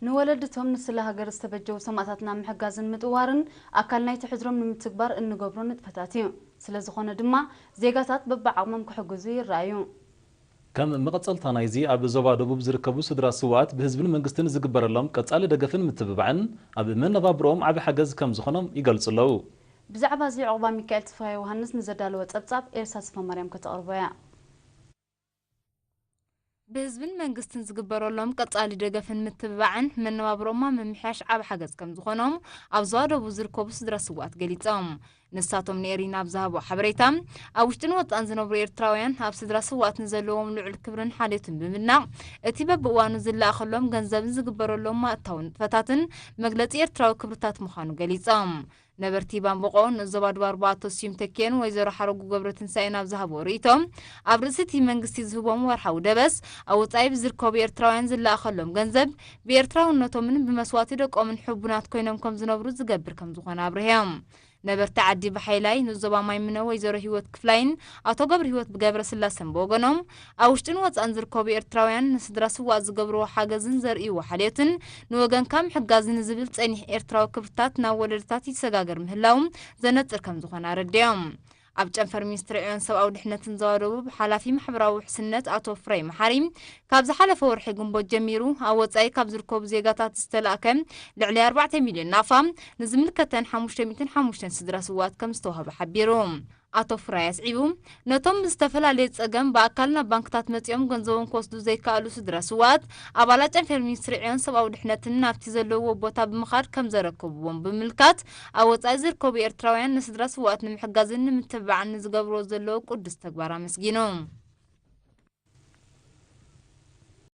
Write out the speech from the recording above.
ንወለድቶም ንስለ ሃገር ዝተበጀዉ ሰማእታትና ምሕጋዝን ምጥዋርን ኣካል ናይቲ ሕድሮም ንምትግባር እንገብሮ ንጥፈታት እዩ። ስለ ዝኾነ ድማ ዜጋታት በብዓቕሞም ክሕግዙ ይረኣዩ። ከም መቐጸልታ ናይዚ ኣብ ዞባ ደቡብ ዝርከቡ ስድራ ስውኣት ብህዝብን መንግስትን ዝግበረሎም ቀጻሊ ደገፍን ምትብባዕን ኣብ መነባብሮኦም ዓቢ ሓገዝ ከም ዝኾኖም ይገልጹ ኣለዉ። ብዛዕባ እዚ ዑቕባ ሚካኤል ተስፋ ዮሃንስ ንዘዳለወ ጸብጻብ ኤልሳ ስፋ ማርያም ከተቕርቦ እያ። ብህዝብን መንግስትን ዝግበረሎም ቀጻሊ ደገፍን ምትብባዕን መነባብሮኦም ኣብ ምምሕያሽ ዓቢ ሓገዝ ከም ዝኾኖም ኣብ ዞባ ደቡብ ዝርከቡ ስድራ ስውኣት ገሊጾም። ንሳቶም ንኤሪና ኣብ ዝሃቦ ሓበሬታ ኣብ ውሽጥን ወጻእን ዝነብሩ ኤርትራውያን ኣብ ስድራ ስውኣት ንዘለዎም ልዑል ክብርን ሓልዮትን ብምድናቕ እቲ በብእዋኑ ዝለኣኸሎም ገንዘብን ዝግበረሎም ማእታዊ ንጥፈታትን መግለጺ ኤርትራዊ ክብርታት ምዃኑ ገሊጾም። ነበርቲ ባምቦቆ ንዞባ ድባርባ ኣቶ ስዩም ተኬን ወይዘሮ ሓረጉ ገብረትንሳኤን ኣብ ዝሃብዎ ርእይቶ ኣብ ርእሲ እቲ መንግስቲ ዝህቦም ወርሓዊ ደበስ ኣብ ወጻኢ ብዝርከቡ ኤርትራውያን ዝለኣኸሎም ገንዘብ ብኤርትራውነቶምን ብመስዋእቲ ደቆምን ሕቡናት ኮይኖም ከም ዝነብሩ ዝገብር ከም ዝኾነ ኣብርህዮም። ነበርቲ ዓዲ ብሓይላይ ንዞባ ማይምነ ወይዘሮ ህይወት ክፍላይን ኣቶ ገብረ ህይወት ብገብረ ስላሰን ብወገኖም ኣብ ውሽጥን ወፃእን ዝርከቡ ኤርትራውያን ንስድራ ስዋእ ዝገብርዎ ሓገዝን ዘርእይዎ ሓልዮትን ንወገንካ ምሕጋዝ ንዝብል ፀኒሕ ኤርትራዊ ክብርታት ናብ ወለድታት ይሰጋገር ምህላው ዘነፅር ከም ዝኾነ ኣረዲኦም። ኣብ ጨንፈር ሚኒስትሪ ዕዮን ሰብኣዊ ድሕነትን ዞባ ደቡብ ሓላፊ ማሕበራዊ ውሕስነት ኣቶ ፍሬ መሓሪ ካብ ዝሓለፈ ወርሒ ግንቦት ጀሚሩ ኣብ ወፃኢ ካብ ዝርከቡ ዜጋታት ዝተላእከ ልዕሊ ኣርባዕተ ሚልዮን ናፋ ንዝምልከተን ሓሙሽተ ሚእትን ሓሙሽተን ስድራ ስዋት ከም ዝተዋህበ ሓቢሩ። ኣቶ ፍራይ ኣስዒቡ ነቶም ብዝተፈላለየ ጸገም ብኣካል ናብ ባንክታት መጺኦም ገንዘቦም ክወስዱ ዘይከኣሉ ስድራ ስዋት ኣባላት ጨንፈር ሚኒስትሪ ዕዮን ሰብኣዊ ድሕነትን ናብቲ ዘለውዎ ቦታ ብምኻድ ከም ዘረከብዎም ብምልካት ኣብ ወጻኢ ዝርከቡ ኤርትራውያን ንስድራ ስዋት ንምሕጋዝን ንምትብባዕን ንዝገብርዎ ዘለዉ ቅዱስ ተግባር ኣመስጊኑ።